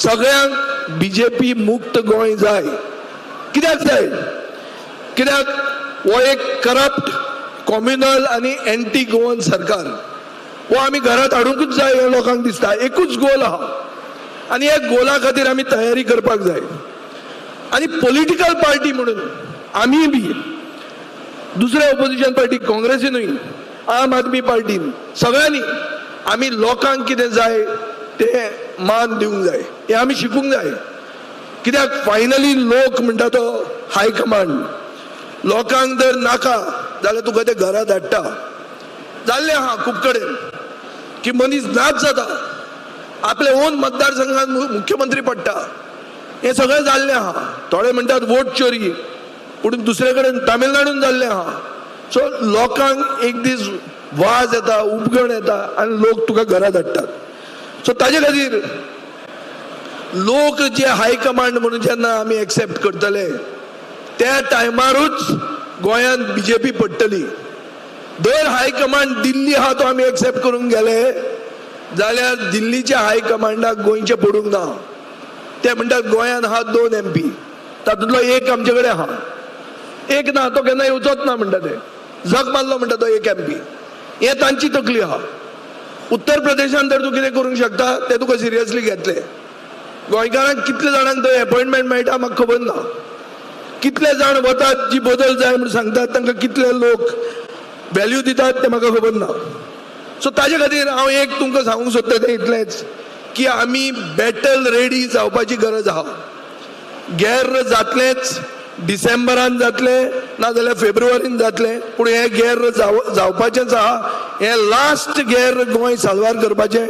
सगळ्यांक बीजेपी मुक्त गोंय जाय. कित्याक जाय? कित्याक हो एक करप्ट, कॉम्युनल आनी एंटी गोवन सरकार, हो आमी घरात हाडूंकूच जाय हें लोकांक दिसता. एकूच गोल आहा आनी ह्या गोला खातीर आमी तयारी करपाक जाय. आनी पॉलिटिकल पार्टी म्हणून आमी बी दुसऱ्या ओपोजिशन पार्टी काँग्रेसीनूय, आम आदमी पार्टीन, सगळ्यांनी आमी लोकांक कितें जाय तें मान दिवंक जाय, हें आमी शिकूंक जाय. कित्याक फायनली लोक म्हणटा तो हायकमांड. लोकांक जर नाका जाल्यार तुका ते घरा धाडटा. जाल्लें आहा खूब कडेन की मनीस नाच जाता, आपल्या ओन मतदारसंघात मुख्यमंत्री पडटा, हें सगळें जाल्लें आहा. थोडे म्हणटात वोट चोरी, पूण दुसरे कडेन तामिळनाडून जाल्लें आहा. सो लोकांक एक दीस वाज येता, उपगण येता आनी लोक तुका घरा धाडटात. सो ताजे खातीर लोक जे हायकमांड म्हणून जेन्ना आमी एक्सेप्ट करतले त्या टायमारूच गोंयांत बीजेपी पडटली. दर हायकमांड दिल्ली आहा तो आमी एक्सेप्ट करूंक गेले जाल्यार दिल्लीच्या हायकमांडाक गोंयचें पडूंक ना. ते म्हणटात गोंयांत आहा 2 MP, तातूंतलो एक आमचे कडेन आहा, एक ना, तो केन्ना येवचोच ना म्हणटा ते, जग मारलो म्हणटा तो एक MP. हें तांची तकली आहा. उत्तर प्रदेशान तर तूं कितें करूंक शकता तें तुका सिरियसली घेतले. गोंयकारांक कितले जाणांक थंय अपॉयंटमेंट मेळटा म्हाका खबर ना. कितले जाण वतात जी बदल जाय म्हूण सांगतात तांकां कितले लोक व्हॅल्यू दितात तें म्हाका खबर ना. सो ताजे खातीर हांव एक तुमकां सांगूंक सोदता तें इतलेंच की आमी बॅटल रेडी जावपाची गरज आहा. गैर जातलेंच, डिसेंबरान जातलें नाजाल्यार फेब्रुवारीन जातलें, पूण हें गैर जावपाचेंच आहा. हें लास्ट गैर गोंय साल्वार करपाचें.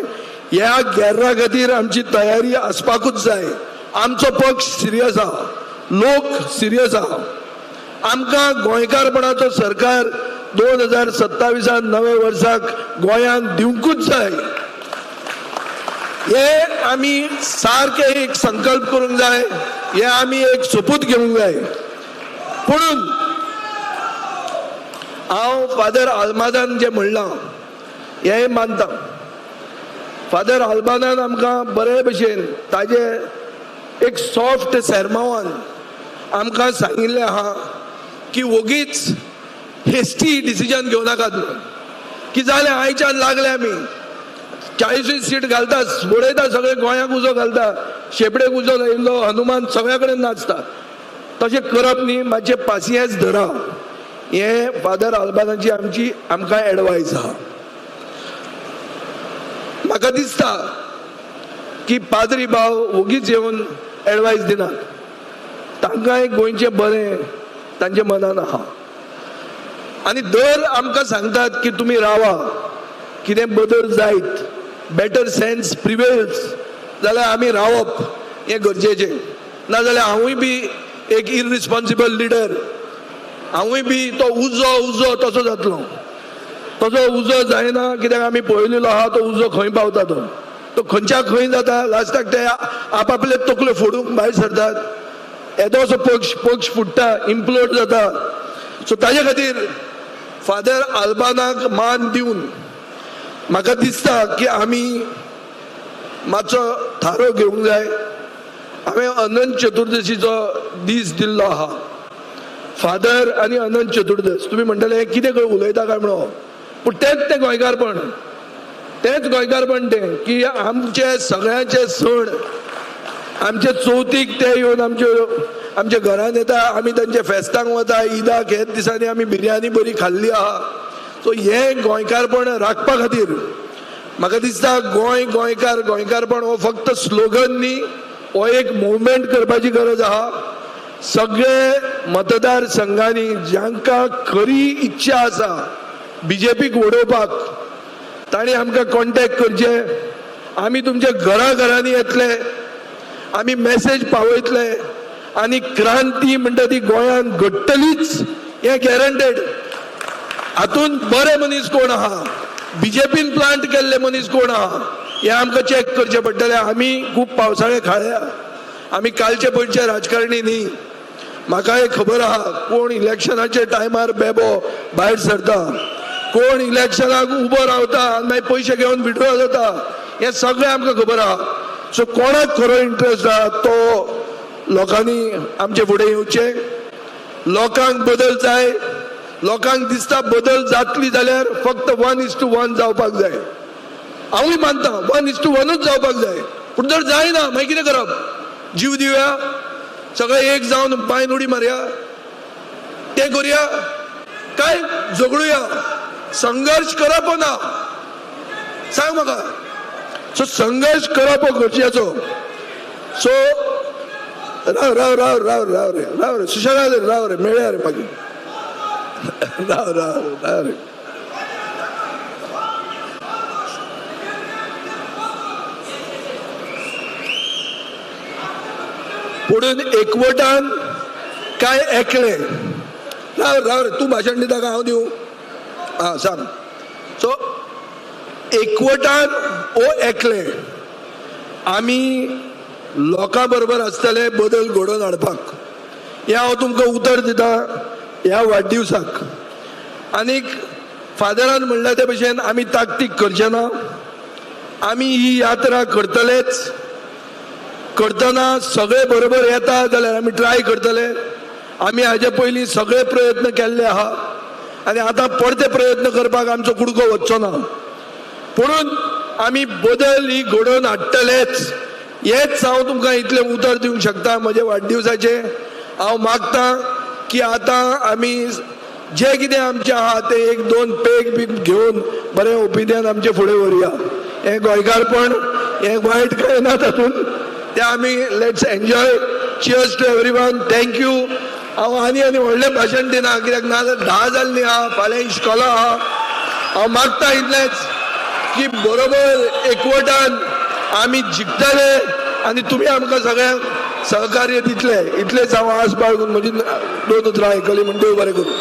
ह्या गैरा खातीर आमची तयारी आसपाकूच जाय. आमचो पक्ष सिरियस आहा, लोक सिरियस आहा. आमकां गोंयकारपणाचो सरकार 2027 नव्या वर्साक गोंयांत दिवंकूच जाय. हे आमी सारके एक संकल्प करूंक जाय, हे आमी एक सोपूत घेवंक जाय. पुणून हांव फादर आल्मादान जें म्हणलां हें मानता. फादर आल्मादान आमकां बरे भशेन ताजे एक सॉफ्ट सेरमावान आमकां सांगिल्लें आहा की वोगीच हेस्टी डिसिजन घेवं नाकात म्हणून, की जालें आयच्यान लागले आमी 40 सीट घालता, बडयता, सगळे गोंयाक उजो घालता, शेपडेक उजो लायिल्लो हनुमान सगळ्या कडेन नाचता. तशें करप न्ही, मातशें पासियेंस धरा. हें फादर आल्बानाची आमची आमकां एडवायस आहा. म्हाका दिसता की पाद्री भाव वोगीच येवन एडवायस दिनात, तांकांय गोंयचें बरें तांच्या मनान आहा. आनी दर आमकां सांगतात की तुमी रावा, कितें बदल जायत, बेटर सेन्स प्रिवेल्स जाल्यार आमी रावप हें गरजेचें. नाजाल्यार हांवूय बी एक इररिस्पॉन्सिबल लिडर, हांवूय बी तो उजो उजो तसो जातलो. तसो उजो जायना, कित्याक आमी पळयलेलो आहा तो उजो खंय पावता, तो तो खंयच्या खंय जाता. लास्टाक ते आपापले तकल्यो फोडूंक भायर सरतात, येदोसो पक्ष पक्ष फुट्टा, इम्प्लोड जाता. सो ताजे खातीर फादर आल्बानाक मान दिवन म्हाका दिसता की आमी मातसो थारो घेवंक जाय. हांवें अनंत चतुर्दशीचो दीस दिल्लो आहा, फादर आनी अनंत चतुर्दश. तुमी म्हणटले हें कितें उलयता काय म्हणून, पूण तेंच तें गोंयकारपण, तेंच गोंयकारपण तें की आमचे सगळ्यांचे सण, आमचे चवथीक ते येवन आमच्या घरान येता, आमी तांच्या फेस्तांक वता, ईदाक हेच दिसांनी आमी बिरयानी बरी खाल्ली आहा. सो हें गोंयकारपण राखपा खातीर म्हाका दिसता गोंय गोंयकार गोंयकारपण हो फक्त स्लोगन न्ही, हो एक मुवमेंट करपाची गरज आहा. सगळे मतदार संघांनी जांकां खरी इच्छा आसा बीजेपीक उडोवपाक तांणी आमकां कॉन्टेक्ट करचे. आमी तुमच्या घरा घरांनी येतले, आमी मेसेज पावयतले आनी क्रांती म्हणटा ती गोंयांत घडटलीच हें गॅरंटेड. हातूंत बरे मनीस कोण आहा, बीजेपीन प्लांट केल्ले मनीस कोण आहा हें आमकां चॅक करचें पडटलें. आमी खूब पावसाळे खाळ्या, आमी कालचे पयरचे राजकारणी न्ही. म्हाका एक खबर आहा कोण इलेक्शनाचे टायमार बेबो भायर सरता, कोण इलेक्शनाक उबो रावता आनी मागीर पयशे घेवन विड्रॉ जाता, हें सगळें आमकां खबर आहा. सो कोणाक खरो इंट्रस्ट आहा तो लोकांनी आमचे फुडें येवचें. लोकांक बदल जाय, लोकांक दिसता बदल जातली जाल्यार फक्त 1:1 जावपाक जाय. हांवूय मानता 1:1 जावपाक जाय, पूण जर जायना मागीर कितें करप? जीव दिवया, सगळे एक जावन बांयन उडी मारया, तें करुया काय झगडुया? संघर्श करप ना, सांग म्हाका. सो संघर्श करप हो गरजेचो. सो राव राव राव राव राव रे राव रे सुशेगाद राव रे, मेळया रे मागीर, राव राव राव रे. पुणून एकवटान काय एकले, राव राव रे, तूं भाशण दिता काय हांव दिवं? आं सांग. सो एकवटान ओ एकले आमी लोकां बरोबर आसतले बदल घडोवन हाडपाक. हें हांव तुमकां उतर दिता ह्या वाडदिवसाक. आनीक फादरान म्हणलें ते भशेन आमी ताकतीक करचे ना, आमी ही यात्रा करतलेच. करतना सगळे बरोबर येता जाल्यार आमी ट्राय करतले. आमी हाजे पयलीं सगळे प्रयत्न केल्ले आहा आनी आतां परते प्रयत्न करपाक आमचो कुडको वचचो ना. पुणून आमी बदल ही घडोवन हाडटलेच, हेच हांव तुमकां इतलें उतर दिवंक शकता. म्हजे वाडदिवसाचें हांव मागता की आतां आमी जे कितें आमचें आहा तें एक दोन पेग बी घेवन बरें ओपिनियन आमचें फुडें व्हरुया. हें गोंयकारपण, हें वायट कांय ना तातूंत, तें आमी let's enjoy. Cheers to everyone, thank you. हांव आनी आनी व्हडलें भाशण दिना कित्याक नाजाल्यार 10 जाल्लीं आहा, फाल्यां इश्कोला आहा. हांव मागता इतलेंच की बरोबर एकवटान आमी जिखतले आनी तुमी आमकां सगळ्यांक सहकार्य दितले, इतलेंच हांव आस बाळगून म्हजी दोन उतरां आयकली म्हूण देव बरें करूं.